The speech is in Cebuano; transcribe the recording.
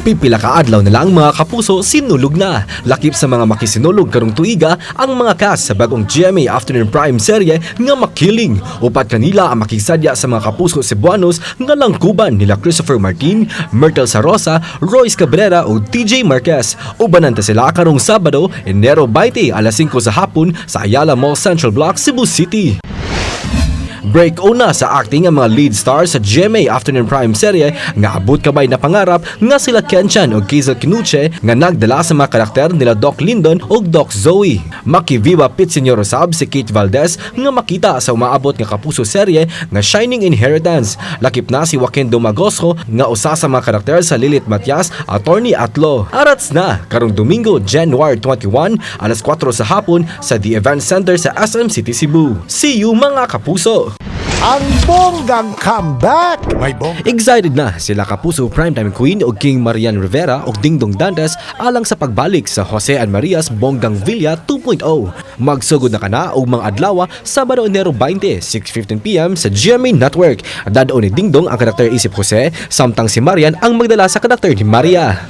Pipila ka adlaw na lang, mga kapuso, Sinulog na. Lakip sa mga makisinulog karong tuiga ang mga cast sa bagong GMA Afternoon Prime serye nga Makiling. Upat kanila ang makisadya sa mga kapuso Cebuanos nga langkuban nila Kristoffer Martin, Myrtle Sarrosa, Royce Cabrera ug TJ Marquez. Ubanan ta sila karong Sabado, Enero 20, alas 5 sa hapon sa Ayala Mall Central Block, Cebu City. Break una sa acting ang mga lead stars sa GMA Afternoon Prime serye nga Abot Kamay na Pangarap nga sila Ken Chan ug Hazel Quinuche nga nagdala sa mga karakter nila Doc Lyndon ug Doc Zoe. Makiviva Pit Señor sab si Kate Valdez nga makita sa umaabot nga kapuso serye nga Shining Inheritance. Lakip na si Joaquin Domagoso nga usa sa mga karakter sa Lilit Matias, Attorney at Law. Arats na karong Domingo, January 21, alas 4 sa hapon sa The Event Center sa SM City Cebu. See you, mga kapuso! Ang bonggang comeback! May bong Excited na sila kapuso Primetime Queen o King Marian Rivera o Dingdong Dantes alang sa pagbalik sa Jose and Maria's Bonggang Villa 2.0. Magsugod na kana og mga adlaw Sabado, Enero 20, 6:15 p.m. sa GMA Network. Dad-on ni Dingdong ang karakter isip Jose, samtang si Marian ang magdala sa karakter ni Maria.